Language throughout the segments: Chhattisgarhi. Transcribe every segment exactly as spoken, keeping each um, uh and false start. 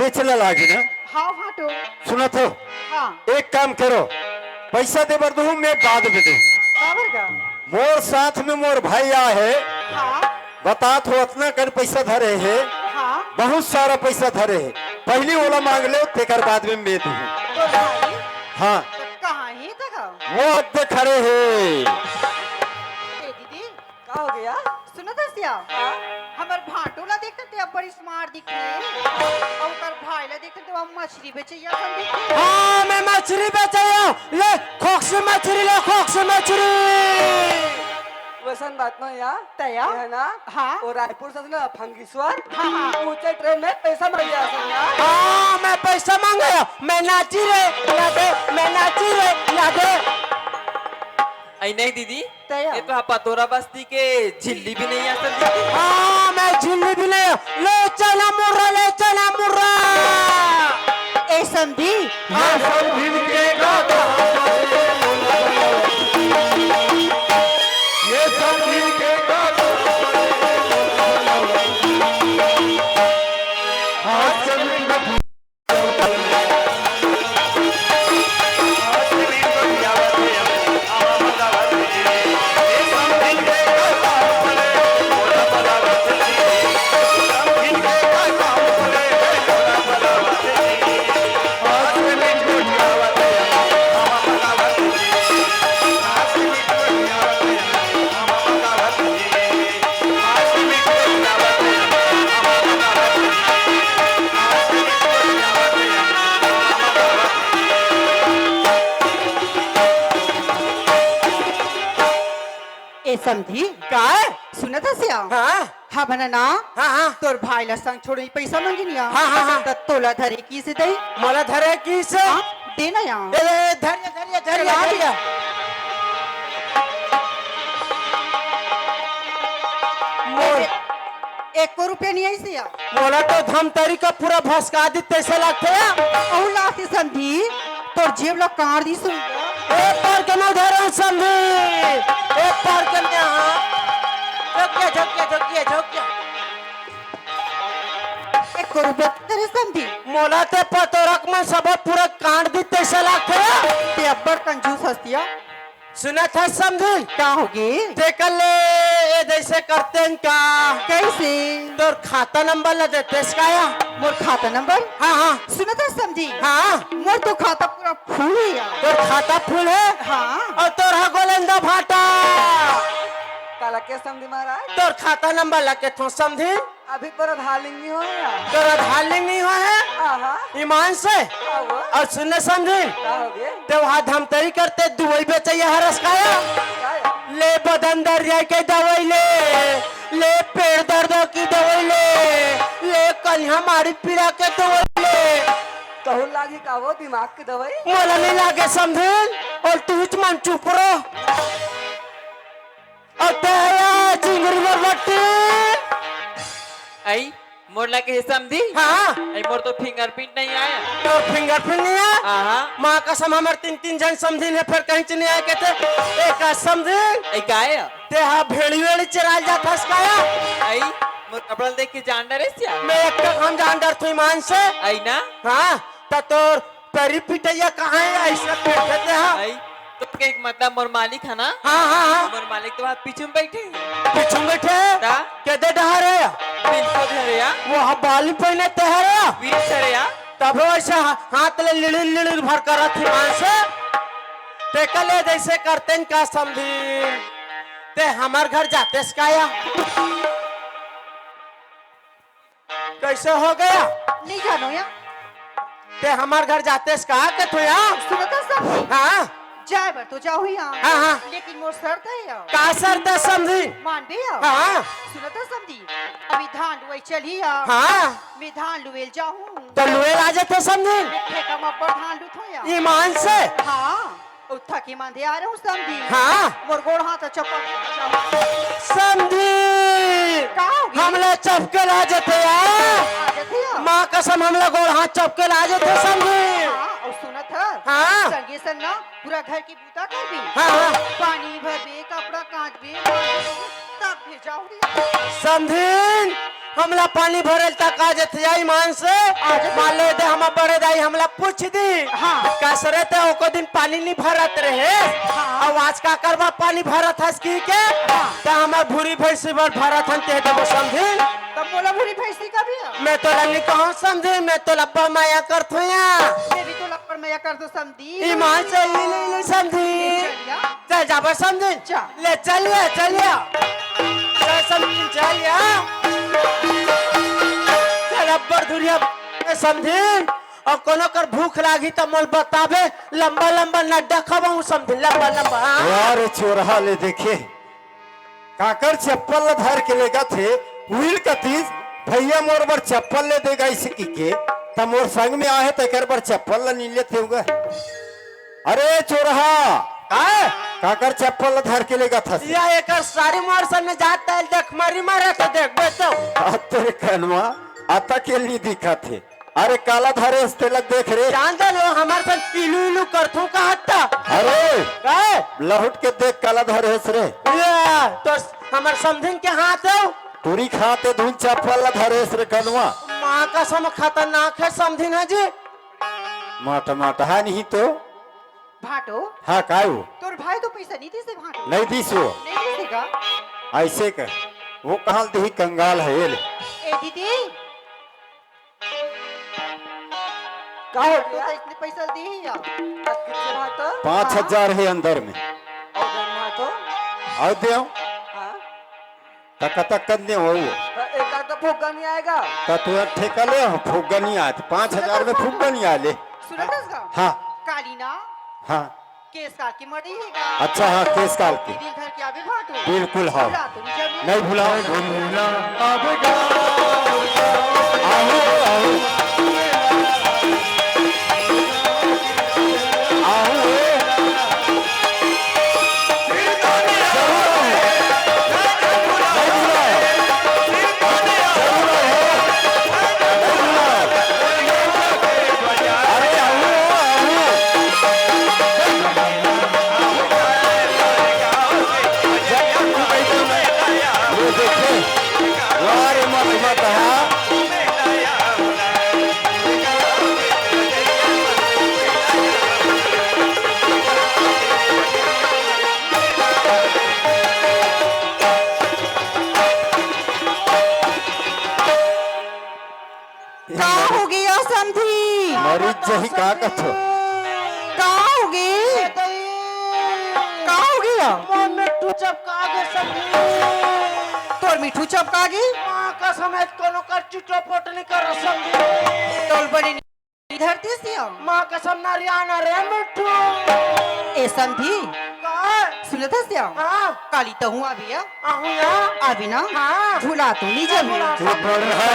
चला लागी ना। हाँ, हाँ, तो। सुनत हो? हाँ। एक काम करो, पैसा दे बर दूँ, मैं बाद में दूँ। काबर का? मोर साथ में मोर भाई आ हे। हाँ। बतात हो, अतना कन पैसा धरे हे। हाँ। बहुत सारा पैसा धरे हे। पहली ओला मांग ले, तेकर बाद में मैं दूँ। तो भाई? हाँ। तो कहाँ हे तक? वो अद्दे खड़े हे। ए दीदी, का हो गया? सुनो दसिया, हाँ? हमर भांटो ला देख त ते अब्बड़ smart दिखथे। अउ ओकर भाई ला देख त ते मछरी बेचइया सन दिखथे। हाँ, मैं मछरी बेचइया। ले, खोकसी मछरी, ले, खोकसी मछरी। वैसन बात न या। तया? ये है ना? हाँ। वो रायपुर से ना फंगीश्वर। हाँ, हाँ। ऊंचे ट्रेन में पैसा मांगे आ सकता। हाँ, मैं पैसा मांगे, मैं नाची रे, ला दे, मैं नाची रे, ला दे। ऐ नहीं दीदी, तया। ये तो पतोरा बस्ती के झिल्ली भी नहीं आ सकती। हाँ, मैं झिल्ली भी नहीं। ले चना मुर्रा, ले चना मुर्रा। ए समधी। ये समधी के गाता। ये समधी के गाता। आज के दिन में ए समधी। का? सुनत हस या? हाँ। हमन ना, हाँ, हाँ। तोर भाई ला संग छोड़े पैसा मांगिन या। हाँ, हाँ, हाँ। त तोला धरे किसे दई? मोला धरे किसे? हाँ, दे ना या। ए, ए, धरिया, धरिया, धरिया, चला। धरिया। मोर एको रुपया नहीं आइस या। मोला तो धमतरी का पूरा भसका दी तैसे लगथे। अउ लाथे समधी, तोर जेब ला काट दी सुन। ए पर के मैं धरन समधी, ए पर के मैं, हाँ। झोंकिया, झोंकिया, झोंकिया, झोंकिया। एको रुपया तेरे समधी। मोला ते पतोरक में सब पूरा काट दी तैसे लगथे। ते अब्बड़ कंजूस हस या। सुनत हस समधी? का होगे? तेकर ले ए जैसे करतेन का? कैसे? तोर खाता नंबर ला देतेस का या? मोर खाता नंबर? हाँ, हाँ। सुनत हस समधी? हाँ। मोर तो खाता पूरा फुल हे या। तोर खाता फुल हे? हाँ। अउ तोर हा गोलेंदा भाटा। काला के समधी महाराज? तोर खाता नंबर ला के थो समधी? अभी तोर आधार link नहीं होय हे? तोर आधार link नहीं होय हे? आहा। ईमान से? आहो। अउ सुन न समधी। का होगे? ते वहाँ धमतरी करते दुवई बेचइया हरस का या? का या? ले बदन दरिया के दवई ले, ले पेट दर्द की दवई ले, ले कन्हा मारी पीड़ा के दवई ले। कहूँ लागी का वो दिमाग की दवई? मोला नहीं लागे समधी, अउ तुहिच मन चुप रहो। अउ ते हे या चिंगरी बरबट्टी। अई, मोर लगे हे समधी? हाँ। अई, मोर तो fingerprint नहीं आय। तोर fingerprint नहीं आय? हाँ, हाँ। माँ कसम, हमर तीन, तीन झन समधी हे, फेर कहीं च नहीं आय कथे। ए का समधी? अई, का हे? ते हा भेड़ी वेड़ी चराल जात हस का या? अई, मोर कपड़ा देख के जान डरेस या? मैं एक तक हम जान डरथों ईमान से। अई ना? हाँ, त तोर परी पिटइया कहाँ हे? अइसे बैठे ते हा। अई, तो के मतलब मोर मालिक हे ना? हाँ, हाँ, हाँ। मोर मालिक तो वहाँ पीछू में बैठे हे। पीछू में बैठे हे? ता? केदे डहर हे? बिल्कुल धरे या। वो हा बाली पहिने ते हरे या? बीच धरे या। तब वो अइसे हा-, हाथ ले लिड़िर लिड़िर भर करत ही मान से। ते कले जैसे करते न का समझी। ते हमर घर जातेस का या? कैसे हो गया? नहीं जानो या। ते हमर घर जातेस का के तू या? सुनत हस समधी? हाँ। जाए बर तो जाहूँ या। हाँ, हाँ। लेकिन मोर शर्त हे या। का शर्त हे समधी? मानबे या? हाँ। सुनत हस समधी? अभी धान लुवई चलही या। हाँ। मैं धान लुवेल जाहूँ। त लुवेल आ जाते समधी? मैं खेत में अब्बड़ धान लुथों या। ईमान से? हाँ। ओ थकी मंदे आ रहे हूँ समधी। हाँ। मोर गोड़ हाथ चपक जाहूँ। समधी। का होगे? हमला चपके ला जथे या। आ जथे या। माँ कसम हमला गोड़ हाथ चपके ला जथे समधी। हाँ, अउ सुनत हस? हाँ। संगे संग ना पूरा घर की बूता करबे। हाँ, हाँ। पानी भरबे, कपड़ा कांचबे, तब भेजाहूँ। समधी। हमला पानी भरल तक आ जथे, ईमान से। आ जथे। मान ले दे, हमर बड़े दाई हमला पूछ दी, हाँ। "कस रे, ते ओको दिन पानी नी भरत रहे, हाँ। अउ आज काकर बर पानी भरत हस?" कहिके, हाँ। "त हमर भूरी भैंसी बर भरत हन," कहि देबो समधिन। त मोला भूरी भैंसी का भी है? मैं तोला नी कहूँ समधिन, मैं तोला बड़ मया करथों या। मैं भी तोला बड़ मया करथों समधिन। ईमान से ई ले, ले समधिन। चल जा। चल जाबो समधिन। चल। ले चल या, चल या। चल समधिन, चल या। चल अब्बड़ दुरिहा समधिन। अउ कोनो कर भूख लागही त मोला बताबे, लंबा लंबा नड्डा खवाहूँ समधिन, लंबा लंबा, हाँ? वाह रे चोरहा, ले देखे। काकर चप्पल ल धर के लेगथे, उहिल कतिस, "भैया मोर बर चप्पल ले दे गा," अइसे कहिके, त मोर संग में आहे तेकर बर चप्पल ल नी लेते होगा। अरे चोरहा, काय? काकर चप्पल ल धर के लेगथस? या एकर सारी मोर सन में जात तैल देख, मरी मारे तो देख, बेचो। आ तेरे कनवा, आता के नी दिखत हे। अरे काला धरे हस तेला देख रे। जान दे लो, हमर सन इलू इलू करथों का हत्ता। अरे, काय? लहुट के देख काला धरे हस रे। या, तो हमर समधिन के हाथ हो। टूरी खाते धुन चप्पल ला धरे हस रे कनवा। माँ कसम खतरनाक है समधिन है जी। माटा माटा है नहीं तो। भाटो। हाँ, काय हो? तोर भाई तो पैसा नहीं दिसे भाटो। नहीं दिस वो। नहीं दिसे का? ऐसे कर, वो कहाँ दिही, कंगाल है ये ले। ए दीदी, का हो तो गया? तो इतने पैसा दिही या? कितने भाटो? पाँच हजार है अंदर में। और धन भाटो? और दे। हाँ। त कतक कन दे हो वो? त एक आध तो फुग्गा नहीं आएगा। त तू ठेका ले हो, फुग्गा नहीं आत। पाँच हजार में फुग्गा नहीं आले। सुनत हस का? हाँ। काली ना? हाँ। केस काल की मड़ी है का? अच्छा, हाँ, केस काल की। दीदी घर के आवे भाटो। बिल्कुल, हाँ। भुला तो नहीं जाबे। नहीं भुलाओ। आहो, आहो। आहो। का होगे या समधी? मरीच जही का कथो? का होगे? का होगे या? मोर मिट्ठू चपका गे समधी। तोर मिट्ठू चपका गे? माँ कसम है, कोनो कर चिटोपोट नहीं कर समधी। तोल बड़ी इधर दिस या। माँ कसम ना रियाना रे मिट्ठू। ए समधी। का? सुनत हस या? हाँ। काली तहूँ आबे या? आहूँ या। आबे ना? हाँ। भुला तो नहीं जाबे। भुला तो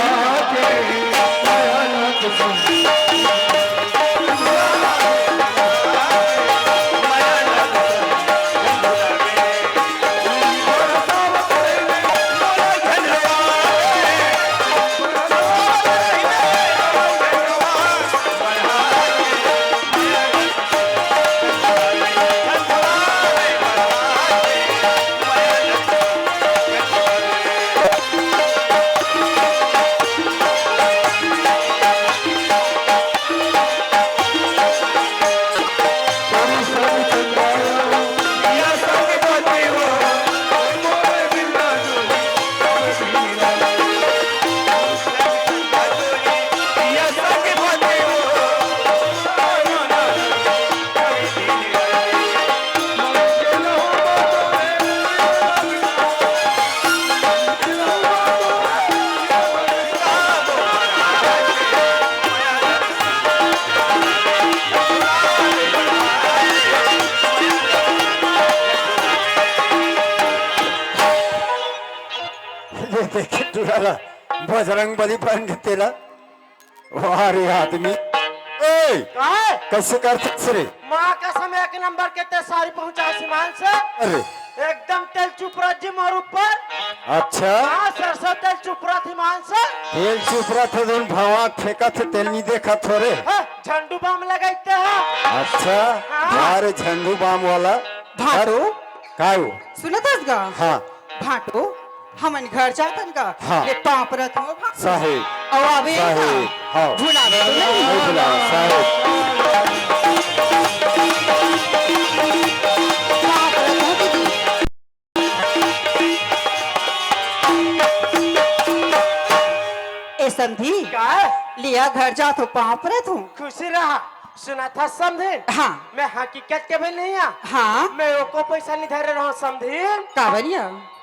ये देखे टूरा ला, बजरंग बली बन के तेला। वाह रे आदमी। ए, काय? कैसे करथस रे? माँ कसम एक नंबर के ते सारी पहुँचा सीमान से। अरे। एकदम तेल चुपरा जी मोर ऊपर। अच्छा। हाँ, सरसों तेल चुपरा थी मान से। तेल चुपरा थे धुन भवा फेंका थे, तेल नहीं देखा थो रे। हाँ, झंडू बाम लगाई ते हैं। अच्छा। हाँ। वाह रे झंडू बाम वाला। भाटो। काय हो? सुनत हस गा? हाँ। भाटो, हमन घर जातन का? हाँ। ले पाँव परत हूँ, भाग। साहेब। अउ आवे साहेब, हाँ। भुला दे तो नहीं? नहीं भुलावा, साहेब। पाँव परत हूँ दीदी। ए समधी, का? लिया घर जात हूँ, पाँव परत हूँ। खुशी रहा। सुनत हस समधिन? हाँ। मैं हकीकत के भी नहीं आ। हाँ। मैं एको पैसा नहीं धरे रहूं समधिन। का बनिया?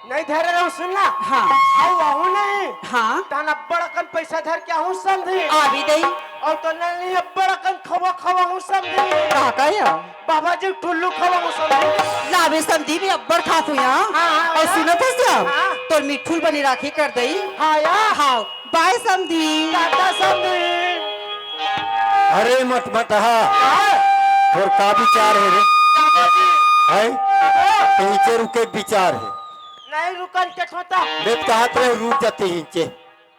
नहीं धरे रहूं, सुन ना। हाँ। अउ आहूं नहीं। हाँ। तहां अब्बड़ अकन पैसा धर के आहूं समधिन। आ भी दई। अउ तो नहीं, अब्बड़ अकन खवा खवा हूं समधिन। का का या? बाबा जी टुल्लू खवा हूं समधिन। लावे समधी, मैं अब्बड़ खात हूं या। हाँ, हाँ, अउ हाँ। सुनत हस या? हाँ। तोर मिठुल बने राखे कर दई। हाँ या। हाँ। बाय समधी। टाटा समधी। अरे मटमटहा, हाँ। तोर का विचार हे रे? बाबा जी। हैं? हाँ। कहीं से रुके के विचार हे? नहीं रुकन के ठोता। मैं तो कहत रहे रुक जाते ही चे।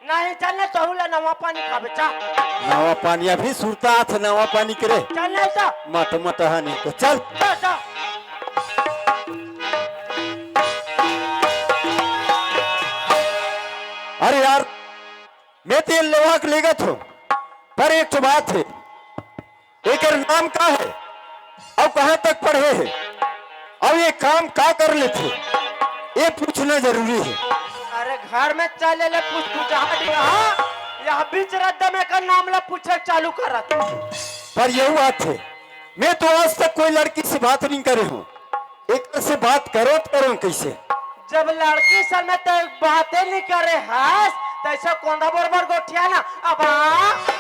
नहीं चल ना, तहू ला नवा पानी खाबे चा। नवा पानी अभी सुरता आथे, नवा पानी करे। चल नहीं तो। मटमटहा नहीं तो चल। चल, चल। अरे यार, मैं तो ये लोहा के लेगत हूँ, पर एक ठो बात हे, एकर नाम का हे अउ कहाँ तक पढ़े हे अउ ये काम का कर लेथे, ये पूछना जरूरी हे। अरे घर में चले ले पूछ, पूछ, जहाँ भी रहा, यहाँ बीच रद्दा में एकर नाम ला पूछे चालू करत। पर यही बात हे, मैं तो आज तक कोई लड़की से बात नहीं करे हूँ, एकर से बात करो तो करो कैसे? जब लड़की सन में तो बातें नहीं करे हस, तैसे कोंधा बरोबर गोठिया ना। अबा,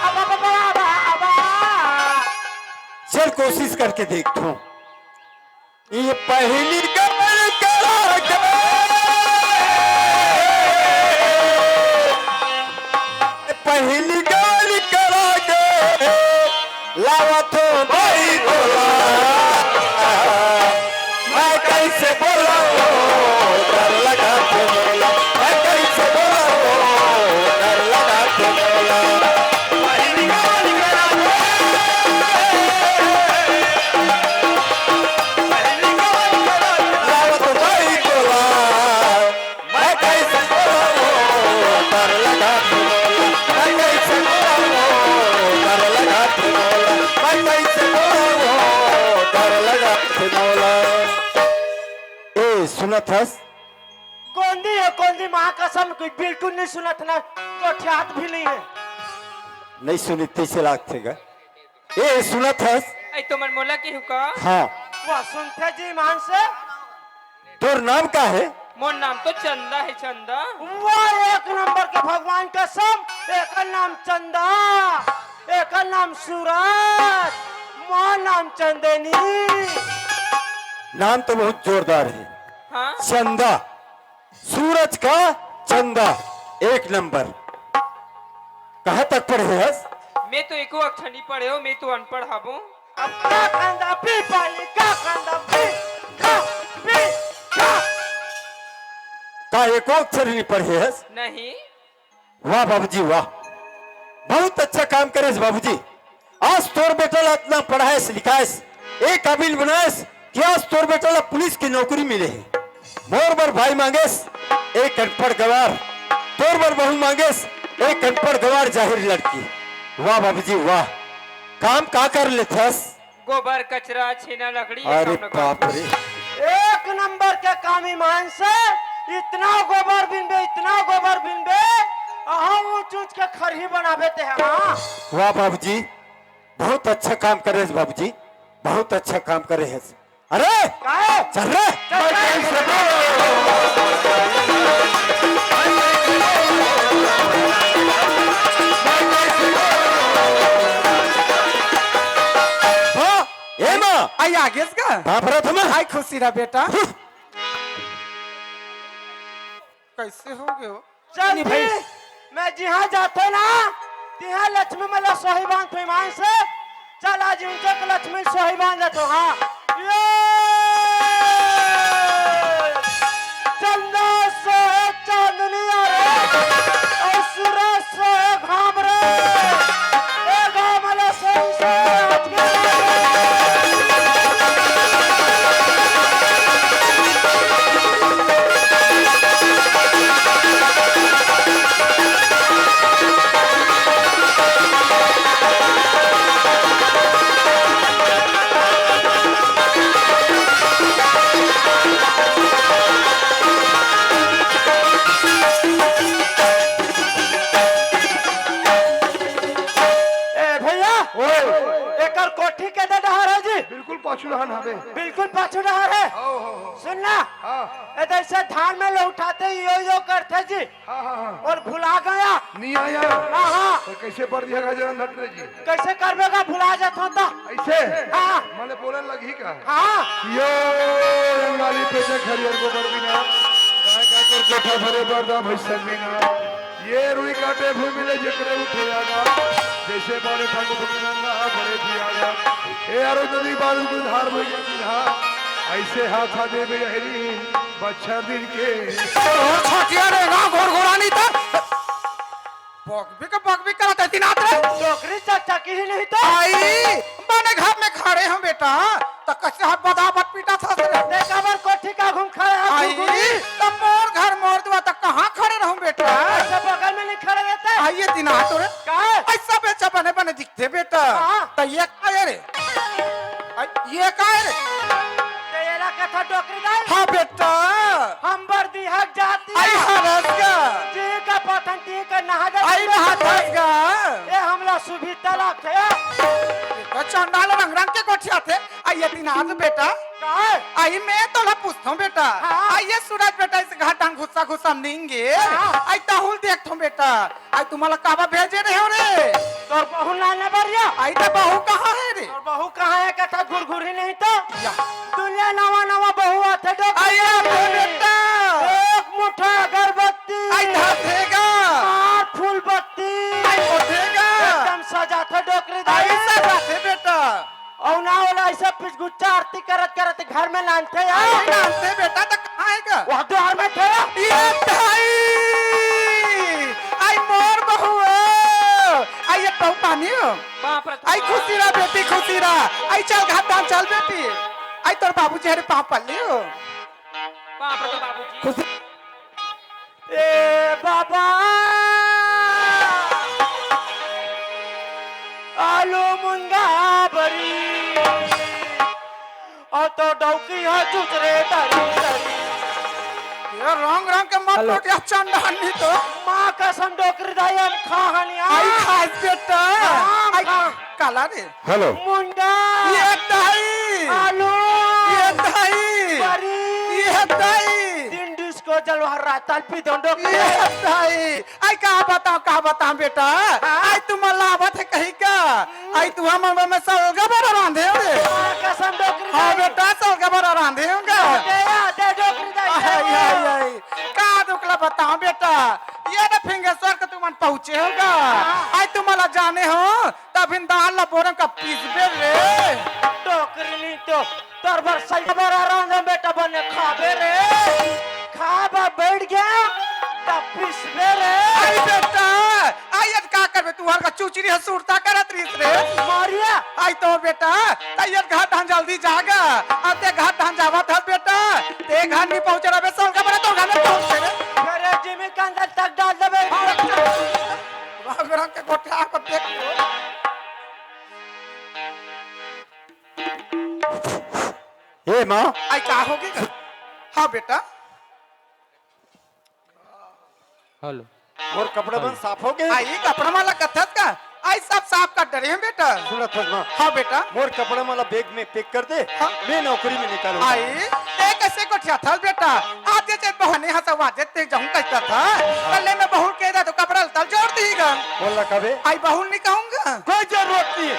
अबा, अबा, अबा, अबा। चल कोशिश करके देखता हूँ। ये पहली गल करा के, पहली गल करा के, लावत हो भाई बोला, मैं कैसे बोला वो, डर लगा तो बोला, मैं कैसे बोला वो, डर लगा तो बोला। लावत हो भाई बोला, मैं कैसे बोलूं, डर लगा के बोला। मैं कैसे बोलूं, डर लगा के बोला। मैं कैसे बोलूं, डर लगा के बोला। ए, सुनत हस? कोंदी हे, कोंदी, माँ कसम, कोई बिल्कुल नहीं सुनत ना, गोठियात भी नहीं हे। नहीं सुनी, तैसे लागथे गा। ए, सुनत हस? ए, तुमन मोला केहू का? हाँ। वाह, सुनथे जी मान से। तोर नाम का हे? मोर नाम तो चंदा हे, चंदा। वाह, एक नंबर के भगवान कसम, एकर नाम चंदा, एकर नाम सूरज, मोर नाम चंदनी। नाम तो बहुत जोरदार हे। हाँ? चंदा। सूरज का चंदा, एक नंबर। कहाँ तक पढ़े हस? मैं तो एको अक्षर नहीं पढ़े हो, मैं तो अनपढ़ हाबो। अब का खांदा पी पानी, का खांदा पी, का, पी, का। का एको अक्षर नहीं पढ़े हस? नहीं। वाह बाबूजी, वाह, बहुत अच्छा काम करेस बाबूजी। आज तोर बेटा ला अतना पढ़ाएस लिखाएस, ए काबिल बनाएस कि आज तोर बेटा ला पुलिस के नौकरी मिले हे। मोर बर भाई मांगेस एक अनपढ़ गवार, तोर बर बहू मांगेस एक अनपढ़ गवार जाहिर लड़की। वाह बाबूजी वाह, काम का कर लेथस? गोबर, कचरा, छेना, लकड़ी, ये अरे काम न बाप करबो। रे। एक नंबर के काम ईमान से, इतना गोबर बिनबे, इतना गोबर बिनबे, अहाँ ऊंच ऊंच के खरही बनाबे ते, हाँ। वाह बाबूजी, बहुत अच्छा काम करे हस बाबूजी, बहुत अच्छा काम करे हस। अरे, काहे? चल रे। चल, चल। हाँ, ए माँ। आई आगेस का? बाप रे तुम्हें। हाय खुशी रहा बेटा। हम्म। कैसे हो गए हो? चल नहीं भाई। जी, मैं जिहाँ जाथो ना, तिहाँ लक्ष्मी मला सोही बांधथो ईमान से। चल आज इंचक लक्ष्मी सोही बांधथो, हाँ। ये चंदा सोहे चांदनी आ रे, और सूरज सोहे घाम रे। ए घाम वाला सोही सोहे आज के ठीक है, दे डहर है जी। बिल्कुल पाछू डहर हवे। बिल्कुल पाछू डहर है। हो, हो, हो। सुन ना। हाँ। ए, जैसे धान में लौटाते यो यो करथे जी। हाँ, हाँ, हाँ। और भुला गया। नहीं आया। हाँ, हाँ। तो कैसे बर दिया गा जनम धन रे जी? कैसे करबे गा, भुला जात हो तो। ऐसे? हाँ। माने बोले लगही का? हाँ। यो रंगाली पे से खरियर गोबर बिना, गाय का तोर कोठा भरे बरदा भैंसन बिना। ये रुई काटे भूमि ले जकरे उठे आगा, जैसे बारे ठाकुर भूमि रंगा बड़े दियागा। ए आरो नदी बारू को धार में गया था, ऐसे हाथ आ देबे यहरी बच्छर दिन के। ओ छोटिया रे ना घोर घोरानी त बकबी के बकबी करत है दिनात रे। डोकरी चकचकी ही नहीं तो। आई, बने घर में खड़े हम बेटा, त कैसे हाथ बदाबद पीटा था रे? देख हमर कोठी का घूम खड़े है आई, घुरघुरी। त मोर घर मोर दुआ त कहाँ खड़े रहूं बेटा? ऐसे बगल में नहीं खड़े रहते। आइए दिनात रे। का? ऐसा बेचा बने बने दिखते बेटा। हाँ। त ये का है रे? आई, ये का है रे? ते एला कथा डोकरी दाई? हाँ बेटा। हम बर दिहक जाती आई है। हरस गा। जी का पथन ती का नहा दे आई नहा दस गा। ए हमला सुभी तलाक थे। तो चंडाल रंग रंग के गोठिया थे। आई ये दिन आज बेटा। का है? आई मैं तोला पूछता हूँ बेटा। हाँ। आई ये सूरज बेटा इस घाटान घुस्सा घुस्सा निंगे। हाँ। आई ताहुल देखता हूँ बेटा। आई तुम्हाला काबा भेजे रहे हो रे? तोर बहू लाने बर या? आई त बहू कहाँ है रे? तोर बहू कहाँ है? कथा घुरघुरी नहीं तो। या। दुनिया नवा नवा बहू आथे डोकरी आई आथे बेटा। एक मुठा अगरबत्ती। आई धाथेगा। मार फूल बत्ती। आई होथेगा। एकदम सजाथे डोकरी आई दाई। सजाथे बेटा। अउ ना ओला ऐसा पिचगुच्चा आरती करत करत घर में लानथे यार। आई लानथे बेटा, त कहाँ है गा? वह द्वार में थे। ये भाई, आई मोर बहू हो। आई ये बहू पानी हो। बाप रे। आई खुशी रहा बेटी, खुशी रहा। आई चल घाट धान चल बेटी। आई तोर बाबूजी हरे पाँव पल्ली हो। बाप रे बाबूजी। खुशी ए बाबा, आलू मुनगा बरी, अउ तो डौकी ह चुचरे तरी तरी। ये रंग रंग के मत हेलो। टोटिया चंडानी तो। माँ कसम डोकरी दाई हम खा हनिया। आई खास बेटा। हाँ, आई खा। काला रे। हेलो। मुनगा। ये दाई। आलू। ये दाई। बरी। ये दाई। तीन डिस्को जलवा रातल पी दोंडो ये दाई। आई का बताओ, का बताओ बेटा? हाँ। आई तुम लावत है कहीं का? आई तू हम में सलगा बड़ा रांधे हो रे। हाँ, कसम डोकरी हाँ दाई। बेटा, सलगा बड़ा रांधे होगा। दे या, दे डोकरी दाई, आई, दे। आई, आई। का दुखला बताओ बेटा? ये ना फिंगेश्वर के तुमन पहुँचे होगा। हाँ। आई तुम्हाला जाने हो? तभिन दाल ला बोरम का पीसबे रे। टोकरी नी तो तोर बर सही बर आराम से बेटा बने खाबे रे। खा बा बैठ गया, तब पीसबे रे। आई बेटा, आई अब का करबे? तू हर का चुचरी ह सुरता करत रहिस रे। मारिया। आई तो बेटा, तैयार घर धान जल्दी जागा। अब ते घर धान जावत हस बेटा, ते घर नहीं पहुंचे रहबे, सोलका बड़ा तो घर में पहुंचे रे। अरे जिमी कंगन तक डाल देबे। वाह, ग्रह के गोठा को देख लो। ए माँ। आई का हो गई? हाँ बेटा। हेलो। मोर कपड़ा मन साफ हो गए? आई कपड़ा मन ला कथस का? आई सब साफ कर डरे हैं बेटा। सुनत हस माँ। हाँ बेटा। मोर कपड़ा मन ला बैग में पैक कर दे। हाँ। मैं नौकरी में निकालूंगा। आई, ते कैसे गोठियाथस बेटा? आज जे बहने हंसा वाजे ते जाऊं कहता था। कल्ले में बहू के दा तो कपड़ा तल जोर दीगा। बोल ना कबे। आई बहू नहीं कहूंगा। कोई जरूरत नहीं है।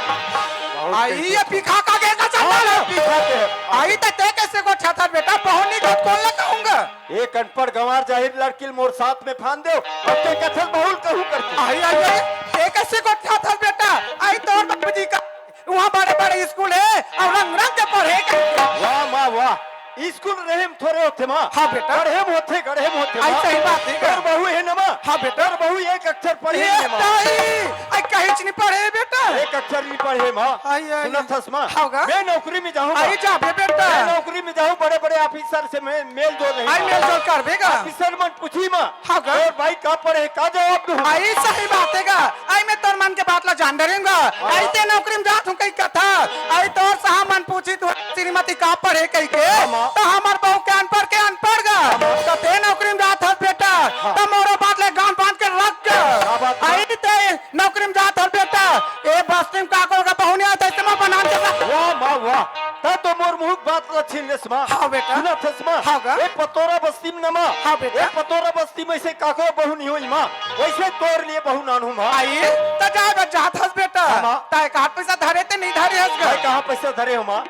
बहुत आई कैसे ये पीखा का गेंदा चंदा हाँ, लो। पीखा के है। आई त ते कैसे गोठियाथस बेटा? बहू नहीं कहूं, कौन ला कहूंगा? एक अनपढ़ गंवार जाहिर लड़की ल मोर साथ में फान देव, अब ते कथस बहू ल कहूं करके। आई, आई, आई, ते कैसे गोठियाथस बेटा? आई तोर बाबूजी का वहाँ बड़े-बड़े स्कूल हे अउ रंग-रंग के पढ़े के। वाह माँ, वाह। स्कूल रहे म थोरे होथे माँ। हाँ बेटा। गढ़े म होथे, गढ़े म होथे आई माँ। सही बात हे। तोर बहू हे न माँ। हाँ बेटा। तोर बहू एक अक्षर पढ़े ये हे माँ। ताई, आई कहींच नहीं पढ़े बेटा। एक अक्षर नहीं पढ़े माँ। आई, आई, सुनत हस माँ? हाँ गा। मैं नौकरी में जाहूँ माँ। आई जाबे बेटा। मैं नौकरी में जाहूँ, बड़े-बड़े ऑफिसर से मैं मेल जोल नहीं आई माँ। मेल जोल करबे गा। ऑफिसर मन पूछी माँ। हाँ गा। और भाई का पढ़े, का जवाब दूँ? आई सही बात हे गा। आई मैं तोर मन के बात ला जान डरेंगा। हाँ। आई ते नौकरी में जात हूँ कही कथा। आई तोर साहब मन पूछी तू श्रीमती का पढ़े कही के। हाँ, माँ। तो हमर बहू के अनपढ़ के अनपढ़ गा। हाँ, माँ। तो ते नौकरी में जात हस बेटा। हाँ। तो मोरो बात ले गान बांध के रख के। क्या बात है? आई ते नौकरी में जात हस बेटा। ए बस्ती में का को का बहू नहीं आता, इसे मैं बना के रख। बहुत बात ला छीन लेस माँ। हाँ बेटा। सुनत हस माँ? हाँ गा। ए पतोरा बस्ती में न माँ। हाँ बेटा। ए पतोरा बस्ती में से काको बहू नहीं होई माँ। वैसे तोर लिए बहू नानू माँ। आई, त जा बे, जात हस बेटा। हाँ माँ। ताय कहाँ पैसा धरे ते नहीं धरे हस गा? मैं कहाँ पैसा धरे हो माँ?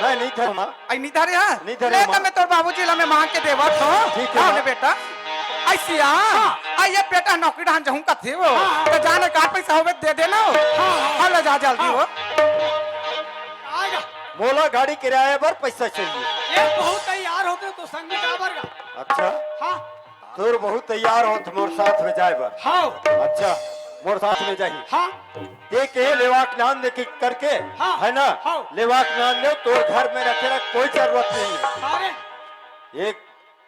मैं नहीं धरे माँ। आई नहीं धरे हाँ? नहीं धरे ले माँ। त मैं तोर बाबूजी ला मैं मांग के देवत हूँ। ठीक है हाँ माँ। ले बेटा। ऐसी हाँ। हाँ। आई ये बेटा नौकरी डान जाऊँ कथे वो। हाँ, हाँ। त जाने कहाँ पैसा होवे दे देना हो। हाँ, हाँ। हाँ, ले जा जल्दी हाँ। हो। आएगा। मोला गाड़ी किराया बर पैसा चाहिए। ये बहुत तैयार होके तो संग में काबर गा। अच्छा। हाँ। तोर बहुत तैयार होत मोर साथ में जाए बर। हाँ। अच्छा, मोर साथ में जाही। हाँ। ते के लेवाक नान दे के करके, हाँ। है ना? हाँ। लेवाक नान ले तोर घर में रखे ला कोई जरूरत नहीं है। अरे। एक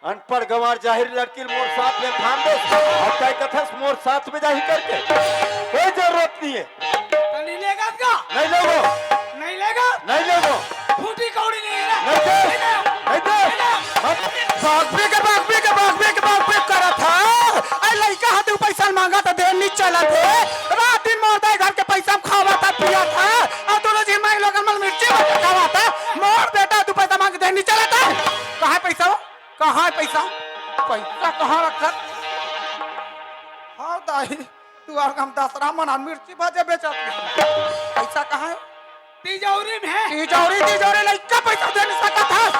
अनपढ़ गंवार जाहिर लड़की ल मोर साथ में ठान दे, अउ तय कथस मोर साथ में जाही करके, कोई जरूरत नहीं है। त नहीं लेगा का? नहीं लेगो। नहीं लेगा? नहीं लेगो। फूटी कौड़ी नहीं है ना? नहीं दे। नहीं दे। नहीं दे। नहीं दे। मत। बागबे के, बागबे के, बागबे के, बागबे करत हा। ए लइका ह दू पैसा मांगा त दे नहीं चलत हे। रात दिन मोर दाई घर के पैसा में खावा था, पिया था। अउ दोनों जी माई लोगन मन मिर्ची भर के खावा था। मोर बेटा दू पैसा मांग दे नहीं चलत हे। कहाँ है पैसा हो? कहाँ है पैसा? पैसा कहाँ रखत? हाँ दाई, तू और हम दसरा मन मिर्ची भाजे बेचत हस। पैसा कहाँ है? तिजौरी में है। तिजौरी, तिजौरी लइका पैसा दे नहीं सकत हस।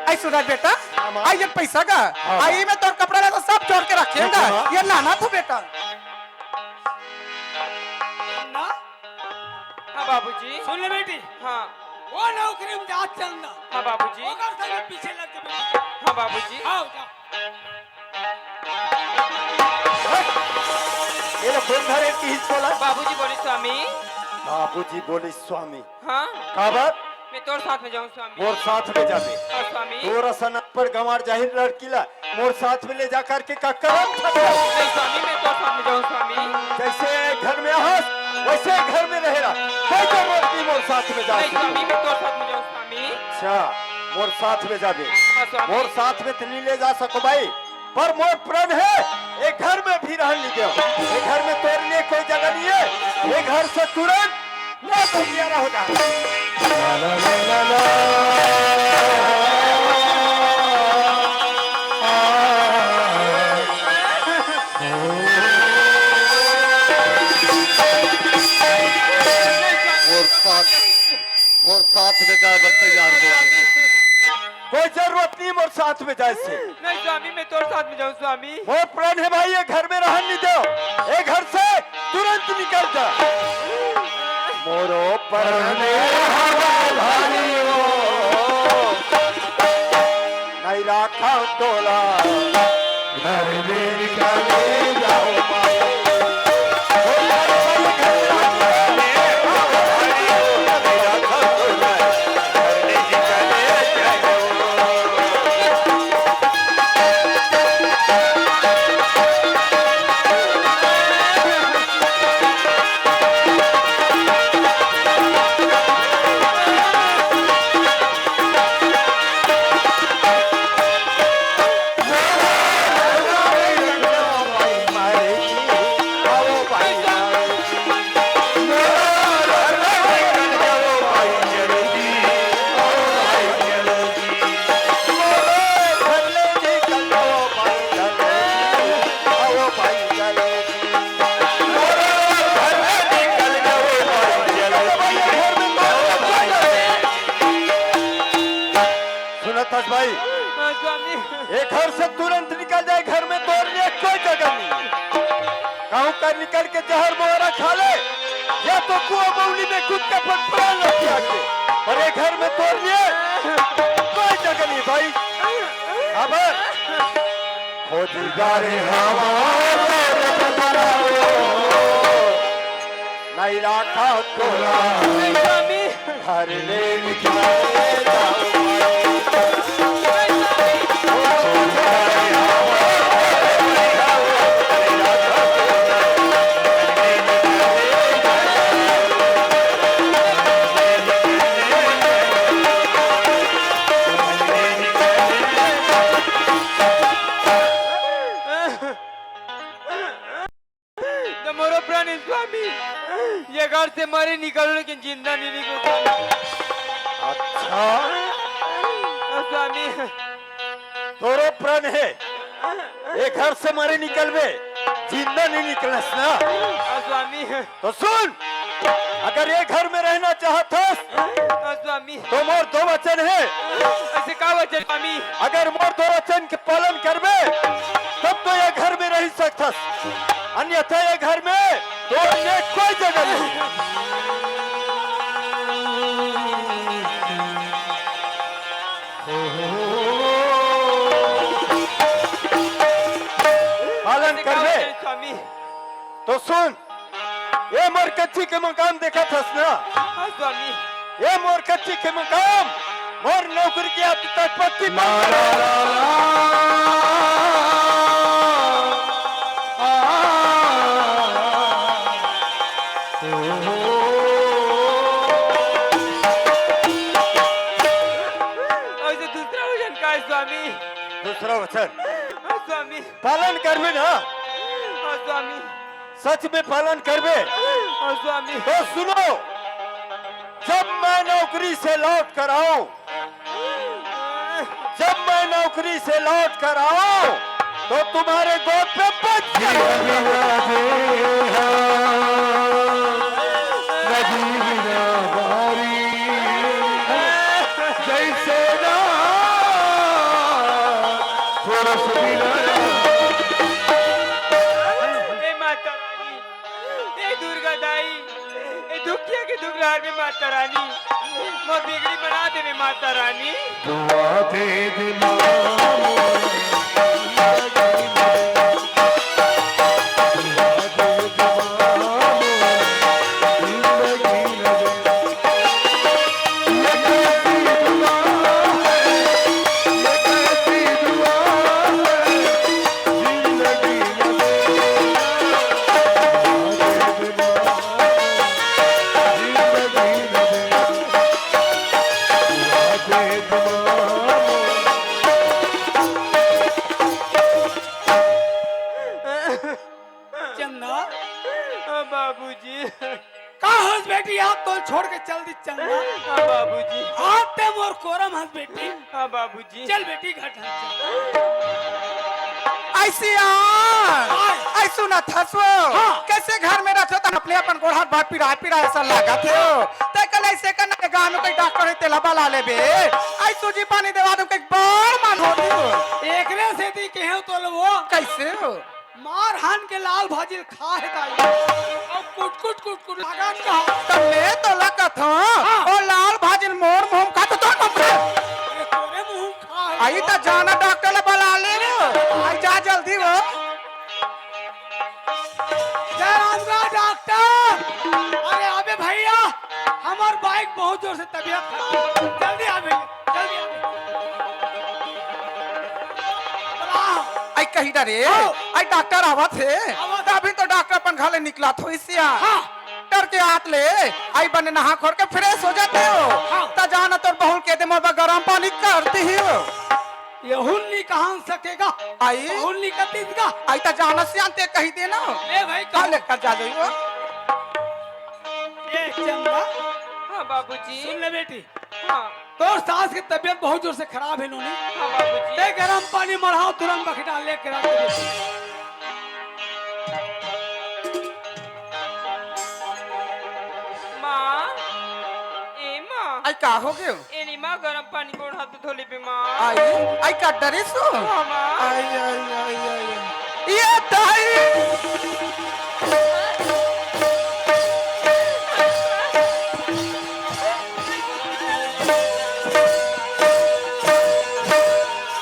आई सुधर बेटा, हाँ, माँ। आई ये पैसा का, हाँ, आई माँ। मैं तोर कपड़ा लत्ता सब जोड़ के रखेंगा। ठीक है, माँ। ये लाना तू बेटा। ना? हाँ बाबूजी। सुन ले बेटी। हाँ। वो नौकरी में जा चलना। हाँ बाबूजी। ओकर संगे पीछे लग के बेटी। हाँ बाबूजी। हाँ, जा। ये लो फोन धरे की हिस्सा ला। बाबूजी बोले स्वामी। बाबूजी बोले स्वामी। हाँ। का बात? मैं तोर साथ में जाऊँ स्वामी। मोर साथ में जाबे। हाँ स्वामी। तोर असन अनपढ़ गंवार जाहिर लड़की ला मोर साथ में ले जा करके का करम था? नहीं स्वामी, मैं तोर साथ में जाऊँ स्वामी। जैसे घर में आहस, वैसे घर में रहेला। कोई जरूरत नहीं मोर साथ में जा। नहीं स्वामी, मैं तोर साथ में जाऊँ स्वामी। अच्छा, मोर साथ में जाबे। हाँ स्वामी। मोर साथ में तो नहीं ले जा सको भाई, पर मोर प्रण है, ए घर में भी रहन नहीं देव। ए घर में तोर लिए कोई जगह नहीं है। ए घर से तुरंत ना दुनिया रह जा। मोर साथ, मोर साथ में जाए बर तैयार हो। कोई जरूरत नहीं मोर साथ में जाए से। नहीं स्वामी, मैं तोर साथ में जाऊँ स्वामी। मोर प्रण है भाई, ए घर में रहन नहीं देव। ए घर से तुरंत निकल जा। मोरो परने हवा भारी हो, नहीं राखा तोला। घर में निकले जाओ माई। सुनत हस भाई? हाँ, स्वामी। ए घर से तुरंत निकल जाए, घर में तोर लिए कोई जगह नहीं। कहूँ कर निकल के जहर मोहरा खा ले, या तो कुआं मौली में कूद के अपन प्राण ला त्याग दे, पर ए घर में तोर लिए कोई जगह नहीं भाई। खबर खोजी जा रे हमारे नहीं राखा तोला। नहीं स्वामी। घर ले निकाले जाओ। त मोरो प्राण स्वामी, ये घर से मरे निकलो, लेकिन जिंदा नहीं निकलो स्वामी। अच्छा, स्वामी। तोरो प्रण हे, ए घर से मरे निकलबे, जिंदा नहीं निकलस ना। स्वामी। तो सुन, अगर ए घर में रहना चाहत हस, स्वामी। तो मोर दो वचन हे। ऐसे का वचन, स्वामी? अगर मोर दो वचन के पालन करबे, तब तो ए घर में रह सकथस, अन्यथा ए घर में तोर लिए कोई जगह नहीं। पालन करबे। स्वामी। तो सुन, ए मोर कच्ची के मकान देखत हस ना? हाँ, स्वामी। ए मोर कच्ची के मकान, मोर नौकरी के आदि तक पक्की बन गए। ऐसे दूसरा वचन का है, स्वामी? दूसरा वचन? हाँ, स्वामी। पालन करबे ना? हाँ, स्वामी। सच में पालन करबे? हाँ, स्वामी। तो सुनो, जब मैं नौकरी से लौट कर आऊं, जब मैं नौकरी से लौट कर आऊं, तो तुम्हारे गोद पे बच कर जैसे ना पुरुष बिना। हे माता रानी, हे दुर्गा दाई, हे दुखिया के दुख रार में माता रानी, मोर बिगड़ी बना दे रे माता रानी। दुआ दे दे माँ। चंदा। हाँ, बाबूजी। का होस बेटी, आप तो छोड़ के चल दी चंदा। हाँ, बाबूजी। आप ते मोर कोरम हस बेटी। हाँ, बाबूजी। चल बेटी, घर ढंग चल। ऐसी आ, हाँ। ऐसु न थसो। हाँ। कैसे घर में रहते हो, तन अपने अपन गोड़ हाथ बात पिराए पिराए ऐसा लागत हो। ते कल ऐसे कर ना, गांव में कोई डॉक्टर है, तेला बला लेबे। ऐ सूजी पानी देवा दूं, कई बड़ मन होती हो। एकरे सेती कहे हो तो लो वो। कैसे हो? मार हान के लाल भाजी ल खा हे दाई। अउ कुट कुट कुट कुट लागत का। त मैं तोला कथों, हाँ। ओ लाल भाजी ल मोर मुंह खा तो तोर मुंह खा। अरे तोरे मुंह खा हे आई वो। त जाना डॉक्टर ल बला ले वो। आई जा जल्दी वो। जय राम का डॉक्टर। अरे अबे भैया, हमार बाइक बहुत जोर से तबीयत खराब है। जल्दी आ भैया, जल्दी आ भैया। आई कही डरे, आओ। आई डॉक्टर आवत हे। आवत। तभी तो डॉक्टर अपन घर ले निकला थो इसिया। हाँ। डॉक्टर के हाथ ले, आई बने नहा खोर के फ्रेश हो जाते हो। हाँ। त जाना तोर बहुल के दे मोर बर गरम पानी कर दी हो। यहुन नी कहां सकेगा? आई? बहुल नी कतीस का? आई त जाना सियान ते कही देना। ए भाई, का कहो। लेकर जा जाई वो? ए चंदा। हाँ बाबूजी। सुन ले बेटी। हाँ। तोर सास के तबीयत बहुत जोर से खराब है नोनी। हाँ बाबूजी। ते गरम पानी मढ़ाओ, तुरंत बखी डाल ले करा दे। माँ, ए माँ। आई का हो गयो? ए नी माँ, गरम पानी गोड़ हाथ धो लेबे माँ। आई, आई का डरे सो? हाँ माँ। आई, आई, आई, आई, आई। ये दाई।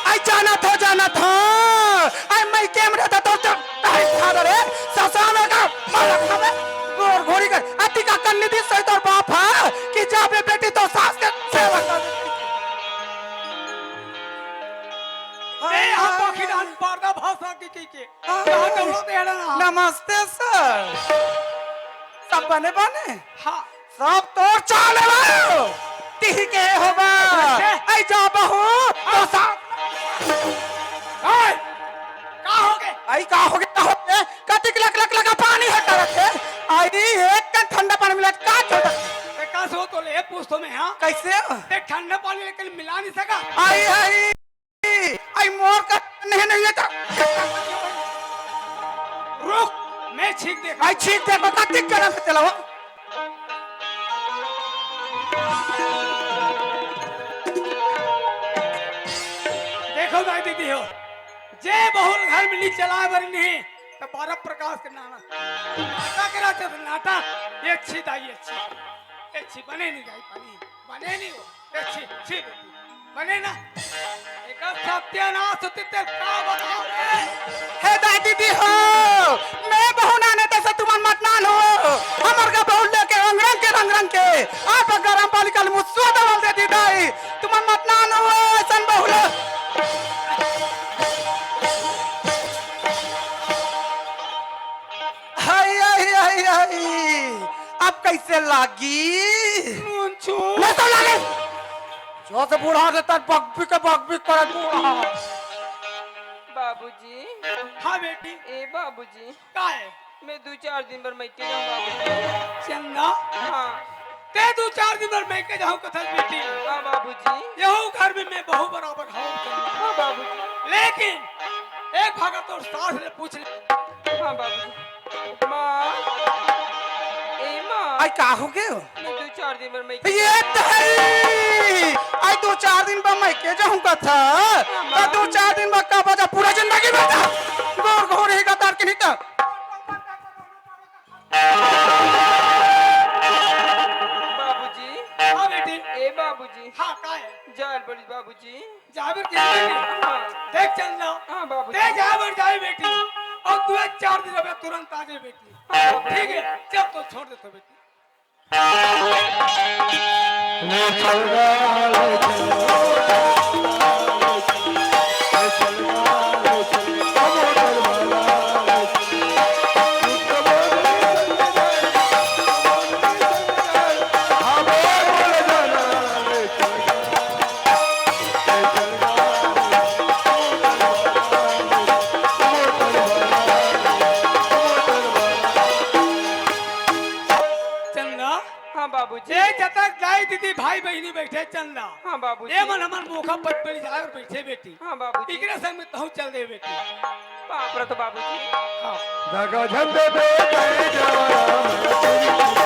आई जाना था, जाना था। आई मैं कैमरे था तो, तो, आई था रे। ससुरा में का मारा खावे। गोर घोड़ी कर। अति का कन्नी दी सही तोर बाप है कि जाबे बेटी तो सास के सेवा कर। ए, आप आखिर अनपढ़ भाषा की, की, की। हाँ। कहाँ दौड़ो दे रहा? नमस्ते सर। सब बने बने? हाँ। सब तोर चाले वालो। तिही के होबा। अच्छा। आई जा बहू, तो सा- ओए, का हो गए? आई का हो गए, का हो गए? कतिक लक लक लगा पानी हटा रखे। आई एक कन ठंडा पानी मिला, का छोटा? हो तो ले पूछतो मैं, हाँ? कइसे? ते ठंडा पानी लेके मिला नहीं सका। आई, आई, आई मोर का नहीं, नहीं है तो। रुक, मैं छींक दे। आई छींक दे, बता दिख करम से चलाओ। देखो दाई दीदी हो, जे बहू ल घर में नहीं चलाए बर नहीं, तो बारह प्रकाश के नाना। नाटक करा थे तो नाटक, ये अच्छी दाई, अच्छी। ये अच्छी बने नहीं दाई, बने, बने नहीं हो। ये अच्छी, अच्छी बेटी, बने ना। एक सत्यानाश होती ते का बताओ रे? हे दाई दीदी हो, मैं बहू नाने तइसे तुमन मत नान हो। हमर का बहू लेके रंग रंग के, रंग रंग के। आप गरम पानी कल मुस्सुआ दवल दे दी दाई। तुमन मत नान हो, अइसन बहू ले। हाय, हाय, हाय, हाय। अब कइसे लागी? नून छू। ले तो लागे। जो से बूढ़ा दे तक बकबी के बकबी करत बूढ़ा। बाबूजी। हाँ बेटी। ए बाबूजी। का है? मैं दू चार दिन बर मइके जाहूँ बाबूजी। चंदा। हाँ। ते दू चार दिन बर मइके जाहूँ कथस बेटी। हाँ बाबूजी। यहू घर में मैं बहू बराबर हूँ। हाँ बाबूजी। लेकिन एक भागा तोर सास ले पूछ ले। हाँ बाबूजी। माँ, ए माँ। आई का हो गयो? मैं दू चार दिन बर मइके ये जाहूँ। तहरी। आई दू चार दिन बर मइके जाहूँ कथा। हाँ, तो माँ। दू चार दिन बर का बजा पूरा जिंदगी बजा। गोर गोर ही गतार के नहीं तो। बाबूजी। हाँ बेटी। ए बाबूजी। हाँ, का है? जाल बड़ी बाबूजी। जाए बर कहे बेटी। हाँ। देख चंदा। हाँ बाबूजी। ते जाए बर जाए बेटी। अउ तू एक चार दिन अबे तुरंत आ जाए बेटी। हाँ बाबूजी। ठीक है, चल तो छोड़ देतो बेटी। चंदा। हाँ बाबूजी। ए जतक दाई दीदी भाई बहिनी बैठे चंदा। हाँ बाबूजी। ए मन हमर मोखा पटपड़ी जाए अउ बैठे बेटी। हाँ बाबूजी। इकरे संग में तहूँ चल दे बेटी। बाप रे तो बाबूजी। हाँ। जगा झंडे पे जय जवान।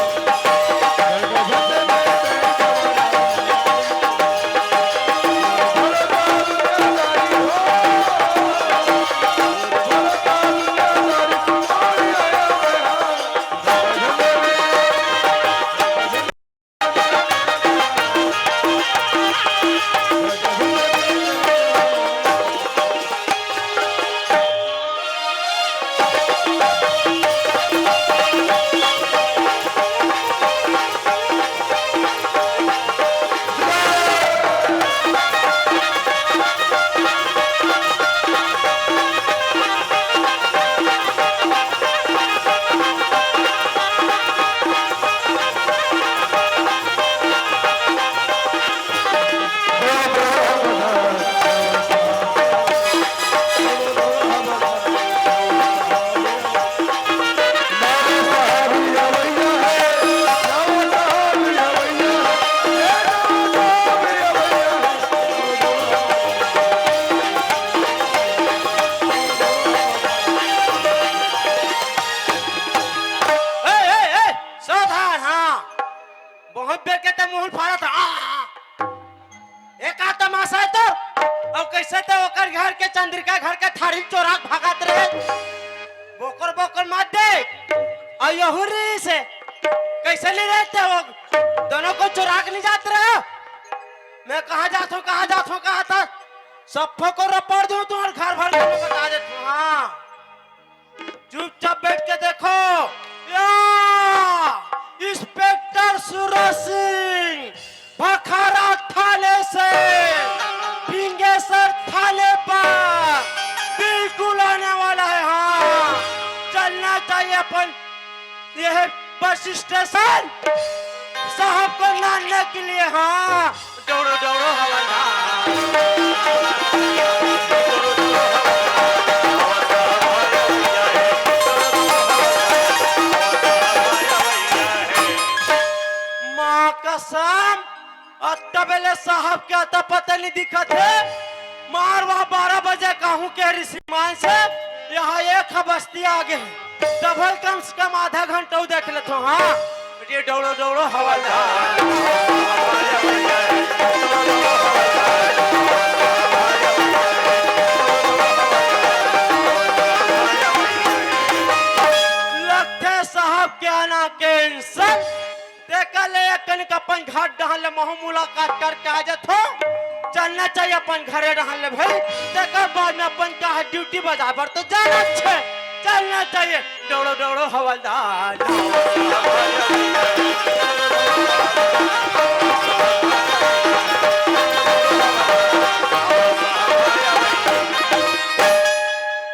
ए, ए, ए, सावधान, हाँ। बहुत बेर के ते मुंह फाड़त रहा। आ, आ, आ। ए का तमाशा है तो? अउ कइसे ते ओकर घर के चंद्रिका घर के थारी चोरा के भागत रहे? बोकर बोकर मत दे। अउ यहू री से कइसे ले रहे ते वो दोनों को चोरा के ले जात रहे? मैं कहाँ जात हूँ, कहाँ जात हूँ, कहाँ था? सब को रपड़ दूँ तुम्हारे घर भर को मैं बता देता हूँ, हाँ। चुपचाप बैठ के देखो, या इंस्पेक्टर सूरज सिंह भखारा थाने से फिंगेश्वर थाने पर बिल्कुल आने वाला है। हाँ, चलना चाहिए अपन यह बस स्टेशन साहब को लाने के लिए। हाँ, दौड़ो, दौड़ो, हवलदार। माँ का साहब के अता पता नहीं दिखत हे। मार वहाँ बारह बजे कहूँ के ऋषि मान से यहाँ एक ह बस्ती आ गे हे। तभल कम से कम आधा घंटा उ देख लेथो। हाँ, ये डौड़ो डौड़ो हवलदार। लगथे साहब के आना cancel। तेकर ले एक कनिक अपन घर डहन ले महू मुलाकात करके आ जथो। चलना चाहिए अपन घरे डहन ले भाई। तेकर बाद में अपन का है ड्यूटी बजाय बर तो जाना छे। चलना चाहिए। डौड़ो डौड़ो हवलदार।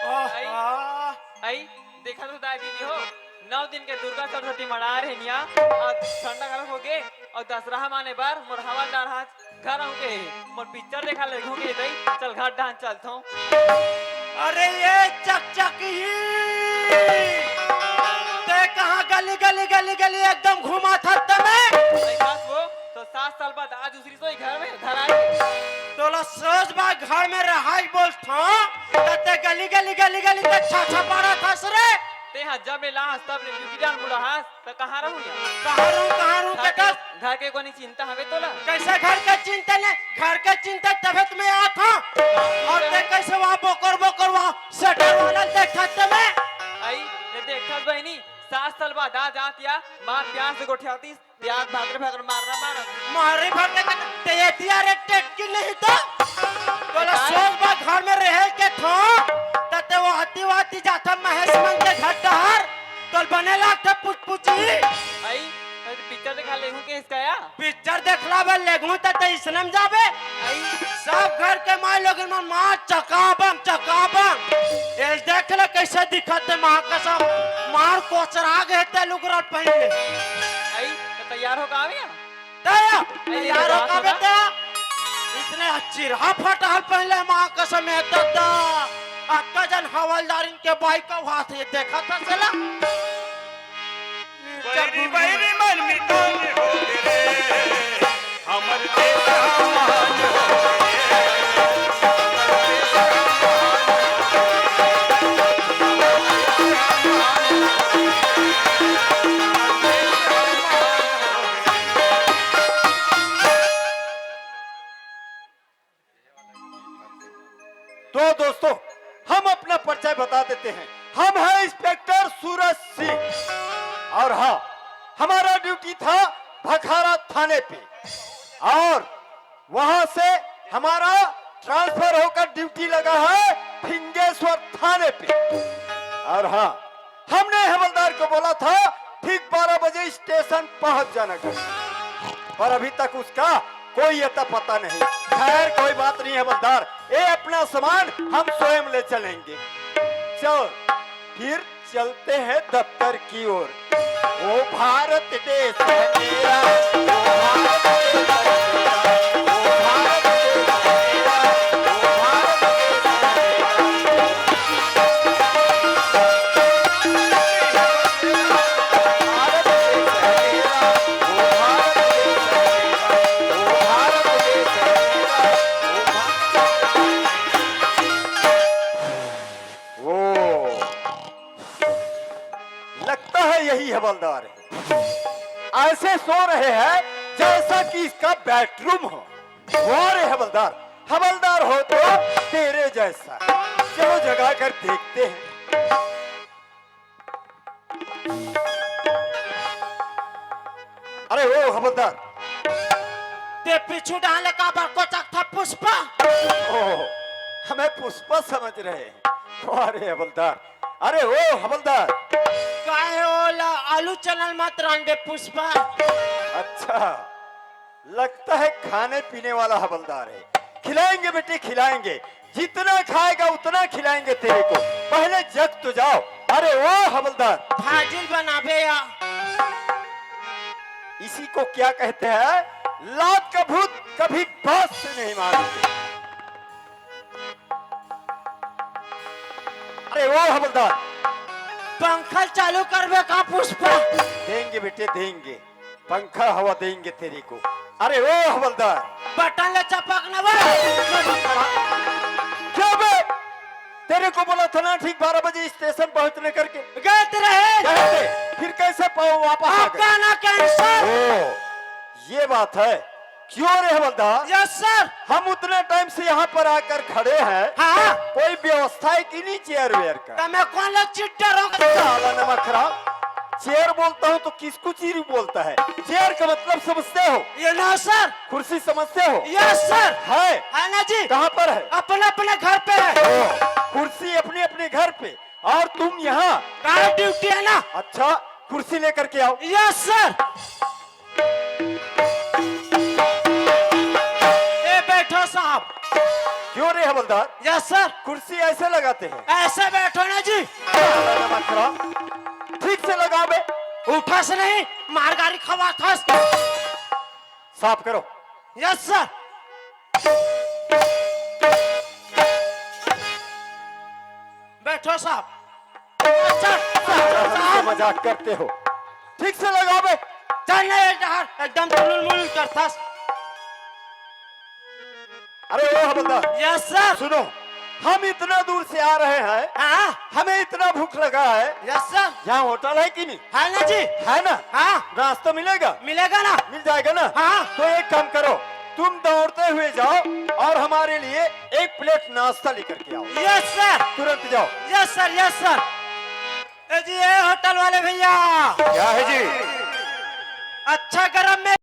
आहा। आई, देखा तो दाई दीदी हो, नौ दिन के दुर्गा सरस्वती मना रहे निया, और ठंडा गरम हो गे, और दसरहा माने बर मोर हवलदार हाथ घर आऊं के, मोर पिक्चर देखा ले घूम के दई, चल घर डाहन चलथों। अरे ये चकचकी, ते कहाँ गली गली गली गली एकदम घुमा था तमे? नहीं बस वो तो सात साल बाद आज उसी तो घर में घर आई। तोला सोच बा घर में रहाई बोलथों, त ते गली गली गली गली ते छा छा पाड़ा था रे। ते हा जब ले लाहस तब ले ड्यूटी डाल मुड़ा हस, त कहाँ रहूं यहाँ? कहाँ रहूं, कहाँ रहूं घर के, बेटा? घर के कोनी चिंता हवे तोला? कैसे घर के चिंता ले? घर के चिंता तबे तो मैं आत हूँ। और ते कैसे वहाँ बोकर बोकर वहाँ शटर वाला देखत में? आई, ये देखत बहिनी, सात साल बाद आ जात या, मार प्यार से गोठियातीस, प्यार भागरे भागरे मारना मारत। मारे भर के ते ये दिया रे टेटकी नहीं तो। तोला काय? सोच बा घर में रहे के थो, त ते वो हती वाती जाथा महेश मन के घर डहर, तोल बने लागथे पुचपुची। आई, मैं तो पिक्चर देखा लेहूं के इसका या? पिक्चर देखला बर लेगहूं त ते इसने में जाबे। आई। सब घर के माय लोगन मन मार चकाबम, चकाबम। ए देख ले कैसे दिखत हे माँ कसम। मार कोचरा गे ते लुगरा पहन ले। आई, तो तैयार हो का आवे? तैयार, आई, तैयार हो बात का होता? बेटा? इसने चिरहा फटहल पहन ले माँ कसम हे दादा। अक्का जन हवलदारिन के बाइक का हाथ ये देखा था चला। बैरी, बैरी मन मितान हो गे रे, हमर देश हमार हो गे रे, हमर देश हमार हो गे रे। तो दोस्तों, हम अपना परिचय बता देते हैं। हम हैं इंस्पेक्टर सूरज सिंह और हाँ, हमारा ड्यूटी था भखारा थाने पे और वहां से हमारा ट्रांसफर होकर ड्यूटी लगा है फिंगेश्वर थाने पे। और हाँ, हमने हवलदार को बोला था ठीक बारह बजे स्टेशन पहुंच जाना कर, पर अभी तक उसका कोई अता पता नहीं। खैर, कोई बात नहीं हवलदार, ये अपना सामान हम स्वयं ले चलेंगे। चल, फिर चलते हैं दफ्तर की ओर। ओ भारत देश है मेरा, ओ भारत देश है मेरा, ओ भारत देश है मेरा, ओ भारत देश है मेरा। वो लगता है यही हवलदार है। ऐसे सो रहे हैं जैसा कि इसका बेडरूम हो। वाह रे हवलदार, हवलदार हो तो तेरे जैसा। चलो जगा कर देखते हैं। अरे ओ हवलदार, ते पीछू डाले काबर कोचक था पुष्पा? ओ, हमें पुष्पा समझ रहे हैं। अरे हवलदार, अरे ओ हवलदार। काहे ओला आलू चनल मत रांधे पुष्पा? अच्छा, लगता है खाने पीने वाला हवलदार है। खिलाएंगे बेटे, खिलाएंगे, जितना खाएगा उतना खिलाएंगे तेरे को। पहले जग तो जाओ। अरे ओ हवलदार, भाजिल बनाबे या? इसी को क्या कहते हैं, लात का भूत कभी बात से नहीं मानते। अरे ओ हवलदार, पंखा चालू करबे का पुष्पा? देंगे बेटे, देंगे, पंखा हवा देंगे तेरे को। अरे ओ हवलदार, बटन ले चपक न बे। क्या बे? तेरे को बोला था ना ठीक बारह बजे स्टेशन पहुंचने करके। गए तो रहे। गए थे। फिर कैसे पाओ वापस आ गए? आपका ना कैंसर। ओ, ये बात है। क्यों रे हवलदार? Yes sir. हम उतने टाइम से यहाँ पर आकर खड़े हैं। हाँ। कोई व्यवस्था है कि नहीं चेयर वेयर का? तो मैं कौन लोग चिट्टर हूँ? साला नमक हराम। चेयर बोलता हूँ तो किसको चीरू बोलता है? चेयर का मतलब समझते हो? ये ना सर। कुर्सी समझते हो? Yes sir. है? है ना जी। कहाँ पर है? अपने अपने घर पे है। ओ, कुर्सी अपने अपने घर पे और तुम यहाँ? गार्ड ड्यूटी है ना। अच्छा, कुर्सी लेकर के आओ। Yes sir. ए बैठो साहब। क्यों रे हवलदार? Yes sir. कुर्सी ऐसे लगाते हैं? ऐसे बैठो ना जी। साला नमक हराम। ठीक से लगा बे। उठस नहीं, मार गारी खवाथस। साफ करो। Yes sir. बैठो साहब। अच्छा, अच्छा, अच्छा, साहब। मजाक करते हो। ठीक से लगा बे। चल नहीं यार, एकदम तुलुल मुलुल करथस। अरे ओ हवलदार। Yes sir. सुनो, हम इतना दूर से आ रहे हैं, हाँ। हमें इतना भूख लगा है। Yes sir. यहाँ होटल है कि नहीं? है ना जी। है ना? हाँ। नाश्ता मिलेगा? मिलेगा ना। मिल जाएगा ना? हाँ। तो एक काम करो, तुम दौड़ते हुए जाओ और हमारे लिए एक प्लेट नाश्ता लेकर के आओ। Yes sir. तुरंत जाओ। Yes sir, yes sir. ए जी, ए होटल वाले भैया। क्या है जी? अच्छा गरम में